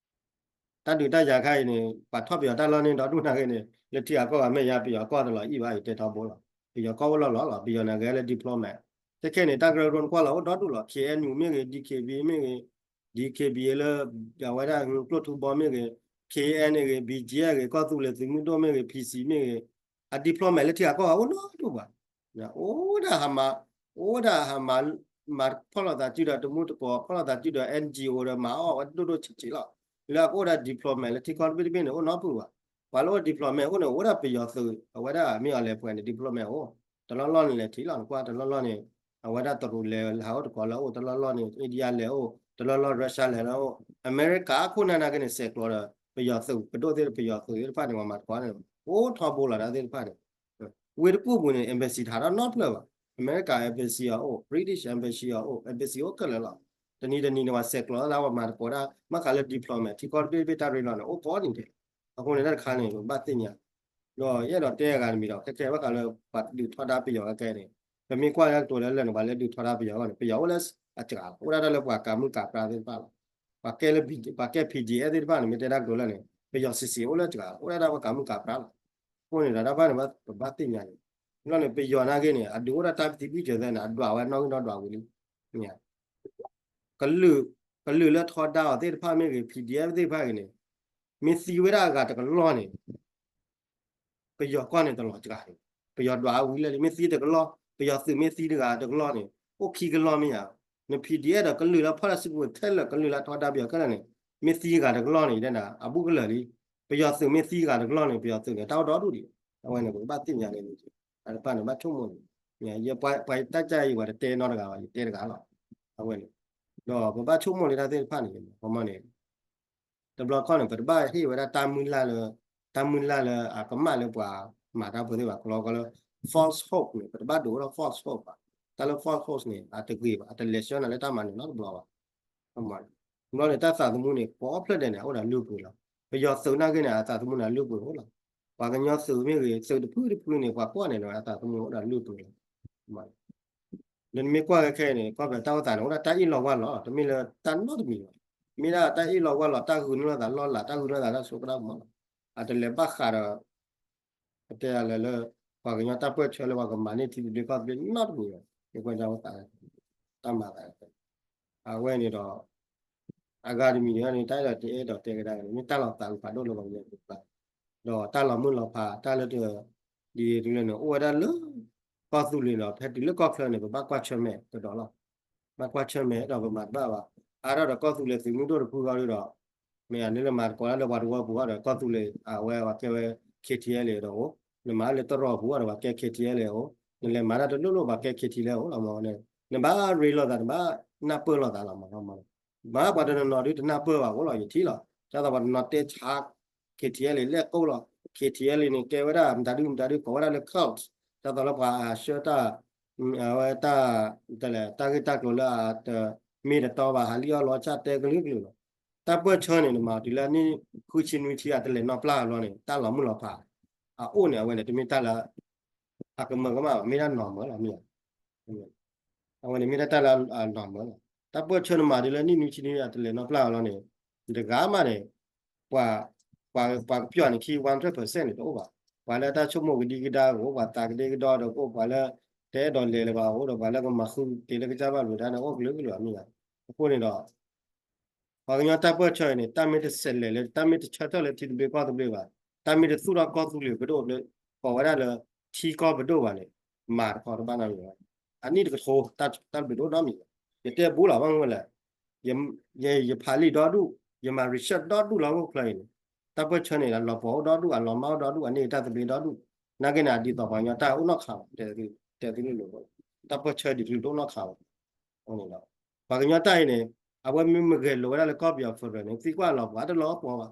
တၢ်ဒုးတၢ်ယၤခါအံၤန့ၣ် ပှၤထီၣ်ပယီၤတၢ်လီၢ်န့ၣ်ဒီဒူၣ်နာ်က့န့ၣ် လၢထံဂၤကီၢ်ဂၤမ့ၢ်ယါ ပယီၤကီၢ်တလီၤအံၣ်ဘၣ် ယတဲထီဘိလီၤ ပယီၤကီၢ်အိၣ်လီၢ်လီၤလီၤ ပယီၤနာ်က့လၢ diplomat ခဲခဲန့ၣ် တၢ်ကရၢကရိနကွၢ်လီၤအိၣ်ဒီဒူၣ်လီၤ KNU မ့ၢ်ဂ့ၤ DKBA မ့ၢ်ဂ့ၤ DKBA လၢ အဝဲဒၣ် ကျိၣ်ထူဘီမ့ၢ်ဂ့ၤ KNA ဂ့ၤ BGF ဂ့ၤ ကီၢ်သူလ့ၤသုးမုၢ်ဒိၣ်မ့ၢ်ဂ့ၤ PC မ့ၢ်ဂ့ၤ အ diplomat လၢထံဂၤကီၢ်ဂၤအိၣ်နီတဒူၣ်ဘၣ် အိၣ်ဒၣ်ဟးမၤ အိၣ်ဒၣ်ဟးမၤ မၤဖီၣ်လိာ်သးစုဒီးတမူတကိး ဖီၣ်လိာ်သးစုဒီး NGO ဒီးမၤအီၣ်ဝဲဒိၣ်ဒိၣ်ဆံးဆံးလီၤ လၢအကအိၣ်ဒၣ် diplomat လၢထံကီၢ်တဘ့ၣ်တဘ့ၣ်န့ၣ် အိၣ်နီတပူၤဘၣ် ပှၤလၢအိၣ် diplomat အိၣ်န့ၣ် အိၣ်ဒၣ်ပယီၤသုး အဝဲဒၣ်မ့ၢ်အီၤလဲၤပှဲၤန့ၣ် diplomat အိၣ် တလီၢ်လီၢ်န့ၣ်လဲၤထံၣ်လီၤ နကွၢ်တလီၢ်လီၢ်န့ၣ် အဝဲဒၣ်တရူးလဲၤဟးအိၣ်တကိးလၢအအိၣ် တလီၢ်လီၢ်န့ၣ် India လဲၤအိၣ် တလီၢ်လီၢ် Russia လဲၤလၢအိၣ် အမဲရကၤခိၣ်နၢ်နာ်က့န့ၣ် ဆဲးကျိးဒီး ပယီၤသုးပဒိၣ်သ့ၣ် ပယီၤသုးသ့ၣ်တဖၣ်န့ၣ် ပှၤမၤတကိးန့ၣ် အိၣ်ထီဘိလီၤတၢ်သ့ၣ်တဖၣ်န့ၣ် ဝ့ၢ်တကူၣ်ပူၤန့ၣ် embassy တဟးထီၣ်နီတဖျၢၣ်ဘၣ် အမဲရကၤ embassy အအိၣ် British embassy အအိၣ် embassy အိၣ်ခဲလၢာ်လီၤ တနံၤတနံၤန့ၣ် ပှၤဆဲးကျိးလၢပှၤမၤတကိးဒၣ် ဘၣ်ဃးလၢ diplomat ထံကီၢ်တဘ့ၣ်တဘ့ၣ်တၢ်ရ့လိာ်န့ၣ် အိၣ်ကိးနံၤဒဲး အဃိန့ၣ်တၢ်တခါန့ၣ် ပဘၣ်သ့ၣ်ညါ ဒီးယအဲၣ်ဒိးတဲအဂၤတမံၤဒီး ခဲခဲဘၣ်ဃးလၢပှၤဒုးထီဒါပယီၤခဲခဲန့ၣ် ပမ့ၢ်ကွၢ်လၢကတိၤလၢလၢန့ၣ် ပှၤလၢဒုးထီဒါပယီၤအဂီၢ်န့ၣ် ပယီၤအိၣ်လၢအစှၤလီၤ အိၣ်ဒၣ်တၢ်လၢပှၤကၤမုၣ်ကၤပြါသ့ၣ်တဖၣ်လီၤ ပှၤကဲလၢ ပှၤကဲ PDF သ့ၣ်တဖၣ်န့ၣ် မ့ၢ်တဲတၢ်ကတိၤလၢန့ၣ် ပယီၤစံးစံးအိၣ်လၢအစှၤလီၤ အိၣ်ဒၣ်တၢ်ပှၤကၤမုၣ်ကၤပြါလီၤ အဃိန့ၣ်ဒီးတၢ်တဖၣ်န့ၣ် ပဘၣ်သ့ၣ်ညါန့ၣ် ဘျီန့ၣ် ပယီၤနာ်က့န့ၣ် အဒုးအိၣ်ဒၣ်တၢ်သံကွံာ်စၢၤသဲန့ၣ် အဒွးဝဲနီၣ်ဂံၢ်နီၣ်ဒွးဝံၤလံ ကလုာ် ကလုာ်လၢထီဒါအီၤသ့ၣ်တဖၣ်မ့ၢ်ဂ့ၤ PDF သ့ၣ်တဖၣ်ဂ့ၤန့ၣ် မ့ၢ်သံဝဲဒၣ်အဂၤတကလီၢ်န့ၣ် ပယီၤကီၢ်န့ၣ်တလီၤစှၤန့ၣ် ပယီၤဒွးဝံၤလၢာ်လံ မ့ၢ်သံတကလီၢ် ပယီၤသုးမ့ၢ်သံတဂၤတကလီၢ်န့ၣ် အိၣ်ခံကလီၢ်မ့ၢ်ဧါ န PDF ဒီးကလုာ်လၢဖီၣ်တၢ်စုကဝဲၤခဲလၢာ် ကလုာ်လၢထီဒါပယီၤခဲလၢာ်န့ၣ် မ့ၢ်သံတဂၤတကလီၢ်န့ၣ် ယတဲနၤ အဘူးကလၢာ်လံ ပယီၤသုးမ့ၢ်သံတဂၤတကလီၢ်န့ၣ် ပယီၤသုးန့ၣ် တၢ်အိၣ်ဒီဒူၣ်ဒံး အဝဲန့ၣ် ပကဘၣ်သ့ၣ်ညါန့ၣ် အတဖၣ်န့ၣ် ဘၣ်ဆိကမိၣ်န့ၣ် ယပှၤတၢ်ကါအံၤ ပှၤတတဲနီတဂၤဘၣ် ယတဲတဂၤလီၤ အဝဲန့ၣ် ဒီးပဘၣ်ဆိကမိၣ်လၢတၢ်သ့ၣ်တဖၣ်န့ၣ် ပမ့ၢ်န့ၣ် တဘျီခီန့ၣ် ပတဘၣ်ဟ့ၣ်ဝဲဒၣ်တၢ်မုၢ်လၢ်လၢ တၢ်မုၢ်လၢ်လၢအကမၣ်လၢပှၤမၤတၢ်ဖိသ့ၣ်ဘၣ် ကလီကလၢ false hope န့ၣ် ပတဘၣ်ဒိးဝဲဒၣ် false hope ဘၣ် တၢ်လၢ false hope န့ၣ် အတဂ့ၤဘၣ် အတလဲၤဆှၢနၤလၢတၢ်မၤနၢၤနီတဘျီဘၣ် ဘျီန့ၣ် တၢ်သးသမူန့ၣ် ကိးဖျၢၣ်ဒဲးန့ၣ် အိၣ်ဒီးလုၢ်ပှ့ၤလီၤ ပယီၤသုးနာ်က့န့ၣ် အသးသမူန့ၣ်လုၢ်ပှ့ၤအိၣ်လီၤ ပှၤကညီသုးမ့ၢ်ဂ့ၤ သုးတဖုတဖုန့ၣ် ပှၤကွၢ်န့ၣ်ဒီး အသးသမူအိၣ်ဒီးလုၢ်ပှ့ၤလီၤ လၢနမ့ၢ်ကွၢ်ခဲခဲအံၤန့ၣ် ကီၢ်ပယီၤတၢ်အိၣ်သးန့ၣ် အိၣ်ဒၣ်တၢ်အ့ၣ်လီၤဝါလီၤ တမ့ၢ်လၢတၢ်နီတမံၤဘၣ် မ့ၢ်ဒၣ်တၢ်အ့ၣ်လီၤဝါလီၤ တၢ်ဂုာ်န့ၢ်လိာ်သးလီၢ်လၤ တၢ်ဂုာ်န့ၢ်လိာ်သးတၢ်စိကဒၣ်မးလီၤ အတလဲၤဘၣ်ဃးဒီး ပတဲလၢလၢ ပှၤကညီတၢ်ပၢၢ်ဆၢလၢပှၤကမၤန့ၢ်ထံသဘျ့ကီၢ်သဘျ့နီတမံၤဘၣ် မ့ၢ်ကွၢ်တၢ်အိၣ်သး တၢ်မၤသး အဝဲန့ၣ်ဒီး အဂၤတမံၤန့ၣ် တၢ်အဲၣ်ဒိးတဲအဲၣ်ဒိးတဲကဒါက့ၤန့ၣ် မ့ၢ်တၢ်လီၤသးအုးဖးဒိၣ်လၢပှၤကညီဖိကျါ ဒီးတၢ်လီၤမုၢ်လီၤဖး တၢ်လၢတ ဒ်တလၢန့ၣ် အိၣ်ဝဲဒၣ်လၢ ကီၢ်သူလ့ၤဒီး ဖဲတုၤလၢကီၢ်ချၢန့ၣ် ပဘၣ်ကွၢ်ဆၢၣ်မဲာ်ကဒီးလီၤ. ဘၣ်ကွၢ်ဆၢၣ်မဲာ်ဒီးပမၤတဘၣ်ဘၣ်. အါထီၣ်ဒီးကီၢ်သူလ့ၤသုးမုၢ်ဒိၣ်တဖုဃီဒီး မ့ၢ်အန့ၣ်လၢမၤသကိးတၢ်လၢပှၤတဝၢပူၤဃီဒီး ကီၢ်သူလ့ၤအဝဲအဝဲကဲဝဲ K T L A ဒီးအိၣ် နမၤလၢတရီၢ်ပူၤဒီးပှၤကဲ K T L A အိၣ်, နလဲၤမၤတၢ်တလိၣ်လိၣ်ပှၤကဲ K T L A အိၣ်လီၤမး, နဘၣ်ရ့လိာ်သး နဘၣ်နၢ်ပၢၢ်လိာ်သးလီၤမး, မ့ၢ်ပှၤတနီၤနီၤဒုးတနၢ်ပၢၢ်ဘၣ်အိၣ်လီၤ ယထံၣ်လီၤ, ဒ်သိးပှၤတနီၤတဲဆါ K T L A လဲၣ်ကိၣ်လီၤ, K T L A န့ၣ် ကဲဝဲဒၣ်မတၤဒုမတၤဒု ကိးဝဲဒၣ်လၢ cult, ဒ်သိးလၢပှၤအဆှၢတၢ် အဝဲတၢ် တၢ်ဂ့ၢ်တၢ်ကျိၤလၢအတမ့ၢ်တတီဘၣ် ဟးလံၣ်အီၣ်လီၤဆၣ်တဲကလုာ်ကလုာ်လီၤ, တၢ်ပၢၢ်ဆၢန့ၣ် နမၤတုၤလၢနံၣ်ဃုဆံနွံဆံအတလဲၤနီၢ်ပျၢ်အလီၢ်န့ၣ် တၢ်လီၤမုၢ်လီၤဖး အအိၣ်န့ၣ် အဝဲန့ၣ် တမ့ၢ်တၢ်လၢ အကမၢကမၣ်ဘၣ် မ့ၢ်ဒၣ်နီၢ်မၢလီၤမ့ၢ်ဧါ, အဝဲန့ၣ်မ့ၢ်ဒၣ်တၢ်လၢအနီၢ်မၢလီၤ, တၢ်ပၢၢ်ဆၢနမၤတုၤလၢနံၣ်နွံဆံနွံအတလဲၤနီၢ်ပျၢ်အလီၢ်န့ၣ် တဂၤမးန့ၣ် ပှၤ ပှၤ ပှၤကပျီန့ၣ်ခံ one hundred percent န့ၣ်တအိၣ်ဘၣ်, ပှၤလၢတၢ်ဆိကမိၣ်ကဒံကဒါကအိၣ် ပှၤသးကဒ့ကဒီဒီးကအိၣ် ပှၤလၢတအဲၣ်ဒိးလဲၤလၢၤဘၣ်အိၣ်ဒီး ပှၤလၢကမၤဃုက့ၤလၢကစၢ်ဘၣ်လိာ်တၢ်န့ၣ် အိၣ်ကလုာ်ကလုာ်အမ့ၢ်ဧါ, အဃိန့ၣ်ဒီး ပှၤကညီတၢ်ပၢၢ်ဆၢအံၤန့ၣ် တၢ်မ့ၢ်တဆဲးလဲၤလၢ တၢ်မ့ၢ်တဆၢထၢၣ်လၢထံသဘျ့ကီၢ်သဘျ့ဘၣ်, တၢ်မ့ၢ်တသူၣ်ထီၣ်ကီၢ်သူလ့ၤပဒိၣ် ကိးဝဲဒၣ်လၢ ထံကီၢ်ပဒိၣ်ဘၣ်န့ၣ် မၤတခီတဘၣ်နီတမံၤဘၣ်, အနံၣ်တကထိ တၢ်တဘျုးဒိၣ်နီတမံၤဘၣ်, ယတဲဘူးလီၤဘၣ်မနုၤလဲၣ်, ယ ယဖးလံာ်ဒီဒူၣ်, ယမၤ research ဒီဒူၣ်လီၤ မုၢ်ချၢအံၤန့ၣ်, တၢ်ပၢၢ်ဆၢန့ၣ် အလီၤပှီၤအိၣ်ဒီဒူၣ် အလီၤမၢ်အိၣ်ဒီဒူၣ် အန့ၢ်တၢ်သဘျ့ဒီဒူၣ်, နာ်က့န့ၣ် ဒ်သိးပှၤကညီတၢ်အိၣ်နီတခါဘၣ်, တဲသုလိၤလိၤ, တၢ်ပၢၢ်ဆၢဒ်သိးတအိၣ်နီတခါဘၣ်, အဃိန့ၣ်ဒီး ပှၤကညီတၢ်အံၤန့ၣ် အဝဲမ့ၢ်မ့ၢ်ဂဲၤလိာ်ဝဲဒၣ်လၢကီၢ်ပယီၤ federal န့ၣ် သံကွၢ်လီၤပှၤတလီၤပှီၤဘၣ်,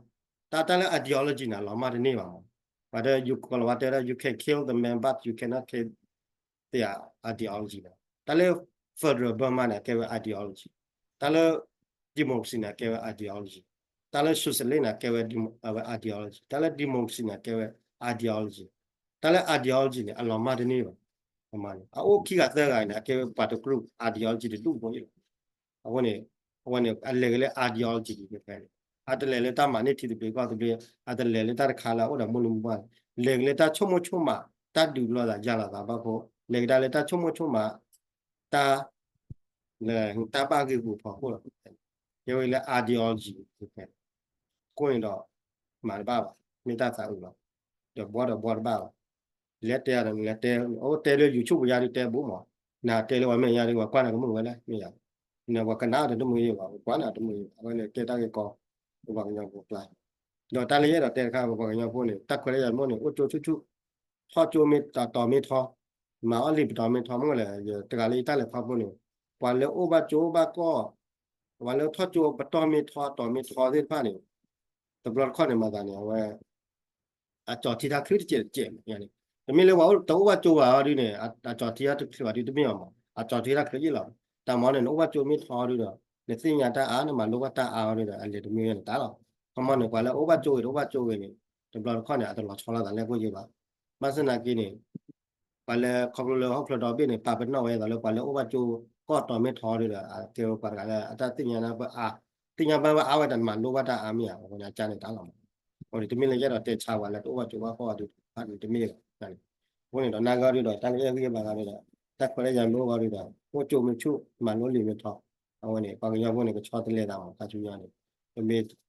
တၢ်တၢ်လၢ ideology န့ၣ် အလီၤမၢ်တန့ၢ်ဘၣ်မး, ပှၤဒီး ယကီၤလီၤဝါတဲဝဲဒၣ် you can kill the man but you cannot kill their ideology န့ၣ်, တၢ်လၢ federal Burma န့ၣ် အကဲဝဲ ideology, တၢ်လၢ democracy န့ၣ် အကဲဝဲ ideology, တၢ်လၢ socialist န့ၣ် အကဲဝဲ demo- အဝဲ ideology, တၢ်လၢ democracy န့ၣ် အကဲဝဲ ideology, တၢ်လၢ ideology န့ၣ် အလီၤမၢ်တန့ၢ်ဘၣ်, အအိၣ်ခံဂၤသၢဂၤန့ၣ် အကဲဝဲပှၤတ group ideology တဒူၣ်ဖိအံၤလီၤ. အဃိန့ၣ် အဝဲန့ၣ် အလဲၤက့ၤလၢ ideology ဖဲန့ၣ်, အတလဲၤလၢတၢ်မၤန့ၢ်ထံသဘျ့ကီၢ်သဘျ့, အတလဲၤလၢတၢ်တခါလၢအအိၣ်ဒီးမိၢ်လုၢ်မိၢ်ပှၢ်, လဲၤက့ၤလၢတၢ်ဆိကမိၣ်ဆိကမး, တၢ်ဒုးလိာ်သးယၤလိာ်သးဘၣ်ဖိ, လဲၤကဒါလၢတၢ်ဆိကမိၣ်ဆိကမး, တၢ် လၢတၢ်ဘၣ်ဂ့ၢ်ဂီၤဖီခိၣ်လီၤ, ကဲဝဲလၢ ideology ဖဲန့ၣ်, အဃိန့ၣ်ဒီး မၤတဘၣ်ဘၣ်, မ့ၢ်တၢ်သးအုးလီၤ, ဒီးဘှီဒီးဘှီတဘၣ်ဘၣ်, လဲၤတဲဒီးလဲၤတဲ, အိၣ်တဲလၢ YouTube ပူၤယါဒုးတဲဘူးမး, နတဲလၢပှၤမဲာ်ညါဒုး ပှၤကွၢ်နၤတမုာ်ဝဲလဲၣ်, မ့ၢ်ယါ, နပှၤကနၣ်အီၤတမုာ်ယါဘၣ်, ပှၤကွၢ်နၤတမုာ်ယါ, အဝဲန့ၣ်ကဲတၢ်ဂ့ၢ်ကီ, ပပှၤကညီဖိကျါ, ဒီးတၢ်လၢယအဲၣ်ဒိးတဲတခါ ပပှၤကညီဖိန့ၣ် တၢ်ခွဲးတၢ်ယာ်မ့ၢ်န့ၣ် အိၣ်ကၠိဆူၣ်ဆူၣ်, ထီၣ်ကၠိမ့ၢ်တီၤမ့ၢ်ထီ, မၤအီၣ်လံာ်ပတီၢ်မ့ၢ်ထီ, မ့ၢ်လဲၣ် တဂၤလၢယတၢ်လဲၤခီဖျိန့ၣ်, ပှၤလၢအိၣ်ဘၣ်ကၠိဘၣ်ကီၢ်, ပှၤလၢထီၣ်ကၠိပတီၢ်မ့ၢ်ထီတီၤမ့ၢ်ထီသ့ၣ်တဖၣ်န့ၣ်, တဘျီတခီၣ်န့ၣ် မၤသးန့ၣ် အဝဲ အကၠီၤထံတၢ်ချၢတစဲးတစဲးန့ၣ်, တမ့ၢ်လၢပှၤတအိၣ်ဘၣ်ကၠိဘၣ်အီၤဒုန့ၣ် အကၠီၤထံတၢ်ချၢဘၣ်ဒုတမ့ၢ်ဘၣ်မး, အကၠီၤထံတၢ်ချၢယ့ၣ်လီၤ, တၢ်မၤန့ၣ် နအိၣ်ဘၣ်ကၠိမ့ၢ်ထီဒုဒီး နသ့ၣ်ညါတၢ်အါ နမၤလိဘၣ်တၢ်အါအီၤဒုဒီး အလဲၤတမ့ၢ်ဝဲန့ၣ်တၢ်လီၤ, ခီမီန့ၣ် ပှၤလၢအိၣ်ဘၣ်ကၠိဂ့ၤ တအိၣ်ဘၣ်ကၠိဂ့ၤန့ၣ် တဘျီတခီၣ်န့ၣ် အတလီၤဆီလိာ်သးလၢအခိၣ်ယ့ၢ်ဘၣ်, ဘၣ်ဆၣ်သနာ်က့န့ၣ် ပှၤလၢခီဖျိလၢဟီၣ်ခိၣ်ချၢဒီဘ့ၣ်န့ၣ် ပာ်ပနီၣ်ဝဲဒၣ်လၢပှၤလၢအိၣ်ဘၣ်ကၠိကီၢ်တီၤမ့ၢ်ထီဒုဒီး အကဲဝဲပှၤတဂၤလၢအတၢ်သ့ၣ်ညါနၢ်ပၢၢ်အါ, သ့ၣ်ညါဘၣ်ဝဲအါဝဲဒၣ်မၤလိဘၣ်တၢ်အါမ့ၢ်ဧါ, အဝဲန့ၣ်အကါန့ၣ်တၢ်လီၤမး, အဃိန့ၣ် တမ့ၢ်လၢယအဲၣ်ဒိးတဲဆါပှၤလၢတအိၣ်ဘၣ်ကၠိဘၣ်ကီၢ်ဒုတဖၣ်ဒုတမ့ၢ်ဘၣ်, အဃိန့ၣ်ဒီး နာ်က့ဒုဒီး တၢ်လၢယအဲၣ်ဂံၢ်ဘါဂၤဒုဒီး တၢ်ခွဲးတၢ်ယာ်မ့ၢ်အိၣ်ဂီၢ်ဒုဒီး အိၣ်ကၠိမ့ၢ်ဆူၣ် မၤလိလံာ်မ့ၢ်ထီ, အဝဲန့ၣ် ပှၤကညီဖိန့ၣ် ကဆီတလဲသးမး ခါဆူညါန့ၣ်,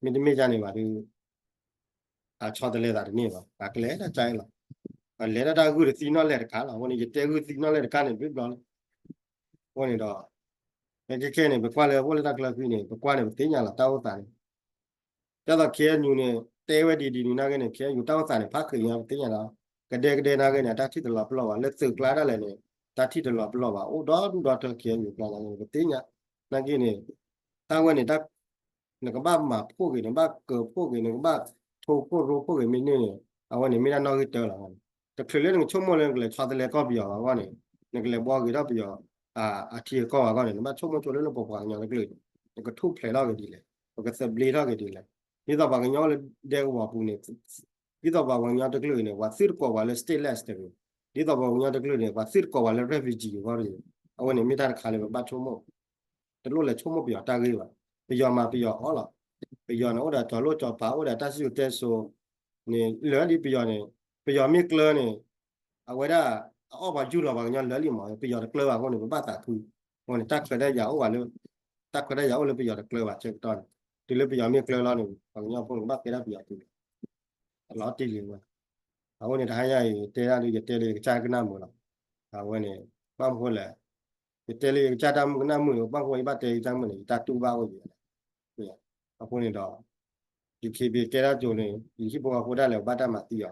မ့တမ့ၢ်ဒ်န့ၣ်ဘၣ်ဒု အဆီတလဲသးတန့ၢ်ဘၣ်, ပှၤကလဲၤတၢ်ကါအံၤလီၤ, ပှၤလဲၤတၢ်တၢ်ဂုၢ်တသံနီၣ်လဲၣ်တခါလီၤ, အဃိန့ၣ် ယတဲဂုၢ်သံနီၣ်လဲၣ်တခါန့ၣ် ဘျ့ဘျီလီၤ, အဃိန့ၣ်ဒီး ခဲခဲခဲန့ၣ် ပကွၢ်လၢအိၣ်လၢတၢ်ချၢဃံန့ၣ် ပကွၢ်န့ၣ် ပသ့ၣ်ညါလီၤ တၢ်အိၣ်သးန့ၣ်, ဒ်သိး K N U န့ၣ် တဲဝဲဒ်ဒ်န့ၣ်နာ်က့န့ၣ် K N U တၢ်အိၣ်သးန့ၣ် ဖးဃ့ညါပသ့ၣ်ညါလီၤ, ကဒဲကဒဲနာ်က့န့ၣ် အတၢ်ထံၣ်တလီၤပလိာ်ဘၣ် လၢသုးကျါဒၣ်လဲာ်န့ၣ် တၢ်ထံၣ်တလီၤပလိာ်ဘၣ် အိၣ်ဒီဒူၣ်ဒီထၢ K N U ကျါန့ၣ် ပသ့ၣ်ညါ, နာ်က့န့ၣ် တၢ်ဝဲန့ၣ် နကဘၣ်မၤဖှိၣ်ဂ့ၤ နကဘၣ်ကၢၤဖှိၣ်ဂ့ၤ နကဘၣ်ထိၣ်ဖှိၣ်ရိဖှိၣ်ဂ့ၤမ့ၢ်န့ၣ်န့ၣ် အဝဲန့ၣ်မ့ၢ်ဒၣ်နီၣ်ဂံၢ်တၢလီၤ, တချုးလၢနကဆိကမိၣ်လၢနကလဲၤဆီတလဲကီၢ်ပယီၤဘၣ်အဂီၢ်န့ၣ် နကလဲၤဘှီဂ့ၤထီၣ်ပယီၤ အထံအကီၢ်ဘၣ်အဂီၢ်န့ၣ် နဘၣ်ဆိကမိၣ်ဆိလၢလၢပပှၤကညီတကလုာ်န့ၣ် နကထူၣ်ဖျဲးထီၣ်က့ၤဒ်လဲၣ်, ပကသဘျ့ထီၣ်က့ၤဒ်လဲၣ်, ဒ်သိးပှၤကညီအိၣ်လၢဒဲကဝီၤပူၤန့ၣ် ဒ်သိးပှၤကညီတကလုာ်န့ၣ် ပှၤသုတကိးပှၤလၢ stateless တဂ့ၤ, ဒ်သိးပှၤကညီတကလုာ်န့ၣ် ပှၤသုတကိးပှၤလၢ refugee အဂီၢ်တဂ့ၤ, အဝဲန့ၣ်မ့ၢ်တၢ်တခါလၢပဘၣ်ဆိကမိၣ် တလိၣ်လဲၤဆိကမိၣ်ပယီၤတၢ်ဂ့ၢ်ဘၣ်, ပယီၤမၤပယီၤအီၣ်လီၤ, ပယီၤန့ၣ်အိၣ်ဒီးကၠီၤလိၣ်ကၠီၤပၤ အိၣ်ဒီးတၢ်စံၣ်စိၤတဲစိၤန့ၣ် လၢာ်ဒ်ပယီၤန့ၣ် ပယီၤမ့ၢ်ကျၢၤန့ၣ် အဝဲဒၣ် အအီၣ်ပှၤယူၢ်လီၤပှၤကညီလၢာ်လံမး ပယီၤတကျၢၤဘၣ်အဃိန့ၣ် ပဘၣ်သးခု, အဃိန့ၣ် တၢ်ခွဲးတၢ်ယာ်အိၣ်ဝဲလၢ တၢ်ခွဲးတၢ်ယာ်အိၣ်လၢပယီၤတကျၢၤဘၣ်ဆၢကတီၢ်န့ၣ် တုၤလၢပယီၤမ့ၢ်ကျၢၤလီၤန့ၣ် ပှၤကညီဖိန့ၣ် ကဘၣ်ကဲဒၣ်ပယီၤတုၤလီၤ, အလီၤတ့ၢ်လံဝဲ, အဃိန့ၣ် တဟါညါအံၤ တဲဒၣ်ဒုး ယတဲလၢယကစၢ်ကနၣ်မုာ်လီၤ, အဝဲန့ၣ် ဘၣ်မနုၤဃိလဲၣ် ယတဲလၢယကစၢ်တၢ်မုၢ်ကနၣ်မုာ်န့ၣ် ဘၣ်မနုၤဃိယဘၣ်တဲယကစၢ်မုၢ်န့ၣ် ယတၢ်တူၢ်ဘၣ်အိၣ်ယံၤ, အဃိန့ၣ်ဒီး ယ ခ့ဘ့ ကဲဒၣ်ကၠိန့ၣ် ယဟံၣ်ဖိဃီဖိဒၣ်လဲာ် ဘၣ်တၢ်မၤသံအီၤ,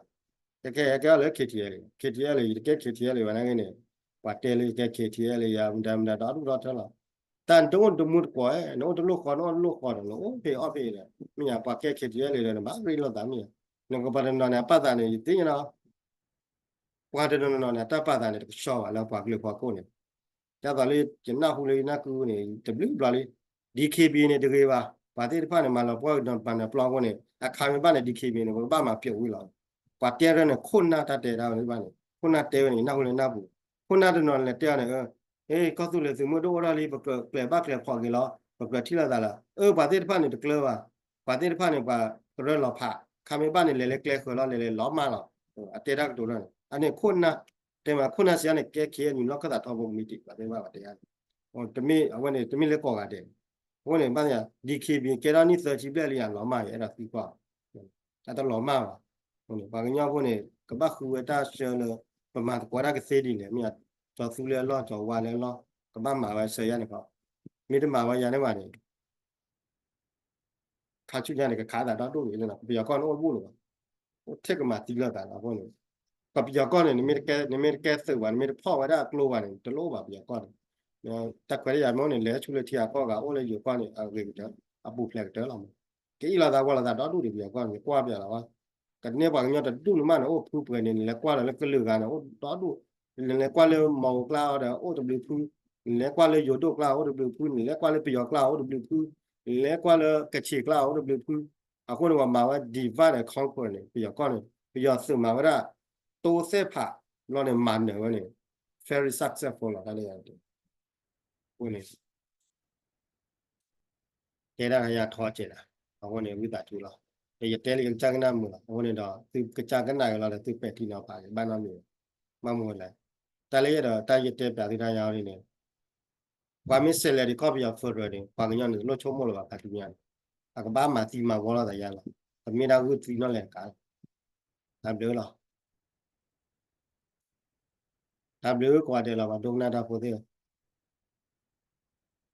ကဲကဲကဲအီၤလၢ K T L K T L ယတကဲ K T L ဘၣ်နာ်က့န့ၣ်, ပှၤတဲလၢယကဲ K T L ယၤ မတၤမတၤဒီဒူၣ်ဒီထၢလီၤ. တၢ်နတအိၣ်တမူတကိး, နအိၣ်တလိၣ်ဃီ နအိၣ်တလိၣ်ဃီဒီး နအိၣ်ဖဲအီၣ်ဖဲဒီး မ့ၢ်ယၤ ပှၤကဲ K T L ဒီး နဘၣ်ရ့လိာ်သးမ့ၢ်ယၤ, နကပှၤတနီၤန့ၣ် အပာ်သးန့ၣ် ယသ့ၣ်ညါနီၤ ပှၤတနီၤနီၤန့ၣ် အတၢ်ပာ်သးန့ၣ် တကဆှီဘၣ်လၢပှၤကလုာ်ပှၤကိးန့ၣ်, ဒ်သိးလၢယနၢ်ဟူလၢယနၢ်ကုန့ၣ် တဘျုးဘျီလံ, D K B A န့ၣ်တဂ့ၤဘၣ်, ပှၤသ့ၣ်တဖၣ်န့ၣ် မၤလီၤပှီၢ်ကဒီးပှၤနၢၤပျီအဃိန့ၣ် အခါမ့ၢ်ဘၣ်န့ၣ် D K B A န့ၣ် ပကဘၣ်မၤပျီးဝံၤလီၤ. ပှၤတဲရၢန့ၣ် ခိၣ်နၢ်တၢ်တဲတၢ်ဝဲန့ၣ်ဘၣ်န့ၣ် ခိၣ်နၢ်တဲဝဲန့ၣ် ယနၢ်ဟူလၢနၢ်ပူၤ, ခိၣ်နၢ်တနီၤလဲၤတဲအီၤန့ၣ် အ့ ကီၢ်သူလ့ၤသုးမုၢ်ဒိၣ်အိၣ်ထီၣ်လံ ပကြၢးကျဲးဘၣ်ကျဲးဖီးက့ၤလီၤ ပကြၢးထံၣ်လိာ်သးလီၤ, အၢ ပှၤသ့ၣ်တဖၣ်န့ၣ်တကျၢၤဘၣ်, ပှၤသ့ၣ်တဖၣ်န့ၣ် ပှၤကရၢလီၤဖး, ခါမ့ၢ်ဘၣ်န့ၣ် လဲၤလၢကျဲဃၢၤလီၤ လဲၤလဲၤလီၤမၢ်လီၤ, အတဲတၢ်ကတိၤလီၤန့ၣ် အန့ၣ်ခိၣ်နၢ်, တဲမးခိၣ်နၢ်စံးန့ၣ် ကဲ K N U လီၢ်ခၢၣ်သးထီဘိကမံးတံာ် ပှၤသ့ၣ်တဖၣ်ပှၤတဲယၤန့ၣ်, တမ့ၢ်အဝဲန့ၣ် တမ့ၢ်လၢကိးဂၤဒဲး, အဃိန့ၣ် ဘၣ်သ့ၣ်ညါ D K B A ကဲထီၣ်နံၣ်သၢဆံဘျဲၣ်လံယၤ လီၤမၢ်ယဲ အဲၣ်ဒိးသံကွၢ် အတလီၤမၢ်ဘၣ်, ပှၤကညီဖိန့ၣ် ကဘၣ်ဃုဝဲတၢ်ဆၢလၢ ပမၤသကိးတၢ်ကသ့ဒ်လဲၣ် မ့ၢ်ယၤ, ကၠီၤသူလၢအလီၢ် ကၠီၤဝါလၢအလီၢ်, ကဘၣ်မၤဝဲဆၢယၤန့ၣ်ခီ, မ့ၢ်တမၤဝဲယၤန့ၣ်ဘၣ်န့ၣ် ခါဆူညါန့ၣ် ကခးသးဒီဒူၣ်န့ၣ်လီၤ, ပယီၤကီၢ်န့ၣ်အိၣ်တဘူၣ်လၢၤဘၣ်, အိၣ်ထဲကမၤသံလိာ်သးလီၤအဃိန့ၣ်, ပပယီၤကီၢ်န့ၣ် နမ့ၢ်တကဲသုးဘၣ် နမ့ၢ်တဖီၣ်ဝဲဒၣ်အကျိဘၣ်န့ၣ် တလိၣ်ဘၣ်ပယီၤကီၢ်န့ၣ်, တၢ်ခွဲးတၢ်ယာ်မ့ၢ်အိၣ်န့ၣ် လဲၤဆူလၢထံအကီၢ်ဂၤ အိၣ်လၢယိၤကီၢ်န့ၣ် အဂ့ၤကတၢၢ်, အပူၤဖျဲးကတၢၢ်လီၤမး, ကအ့ၣ်လိာ်သးဝီလိာ်သးဒီဒူၣ်ဒံးပယီၤကီၢ်န့ၣ် ကွၢ်ပျးလီၤဘၣ်, ကန့ၢ်ပှၤကညီတဒူၣ်န့ၣ်မးန့ၣ် အိၣ်ဖုပှဲၤန့ၣ် နလဲၤကွၢ်လီၤလၢကလုာ်ဂၤန့ၣ် အိၣ်ဒီဒူၣ်, နလဲၤကွၢ်လၢမီၢ်အိၤကျါအီၤဒီး အိၣ်တဘျုးဖု, နလဲၤကွၢ်လၢယိၤဒိၣ်ကျါအိၣ်တဘျုးဖု, နလဲၤကွၢ်လၢပယီၤကျါအိၣ်တဘျုးဖု, နလဲၤကွၢ်လၢကဆံးကျါအိၣ်တဘျုးဖု, အဃိန့ၣ် ပှၤမၤဝဲ divide and conquer န့ၣ် ပယီၤကီၢ်န့ၣ် ပယီၤသုးမၤဝဲဒၣ် တိသ့ၣ်ဖး ဘျီန့ၣ် မၤနၢၤဝဲန့ၣ် very successful လီၤ တၢ်လၢယၤန့ၣ်, အဃိန့ၣ် တဲဒၣ်ယၤထီကဲးဒၣ်, အဃိန့ၣ် ဝံသးစူၤလီၤ, ဒီးယတဲလၢယကစၢ်ကနၣ်မုာ်လီၤ, အဃိန့ၣ်ဒီး သုကစၢ်ကနၣ်က့ၤလီၤဒီး သုပဲာ်ထံနီၤဖးက့ၤ ဘၣ်နီတမံၤ, ဘၣ်မနုၤလဲၣ်, တၢ်လၢယဲဒီး တၢ်ယတဲပျးသုတၢ်ညါအီၤဒ်န့ၣ် ပှၤမ့ၢ်ဆဲးလဲၤဒံးကီၢ်ပယီၤ federal န့ၣ် ပှၤကညီန့ၣ် တလိၣ်ဆိကမိၣ်လၢၤဘၣ် ခါဆူညါန့ၣ်, အကဘၣ်မၤသံမၤဝီလိာ်သးယါလီၤ, ပမ့ၢ်ဒၣ်ဂုၢ်သံနီၣ်လဲၤတကးလီၤ, တၢ်ဘျုးလီၤ. တၢ်ဘျုးကိးဂၤဒဲးလီၤ ပှၤဒိကနၣ်တၢ်ဖိသ့ၣ်ဧၢ,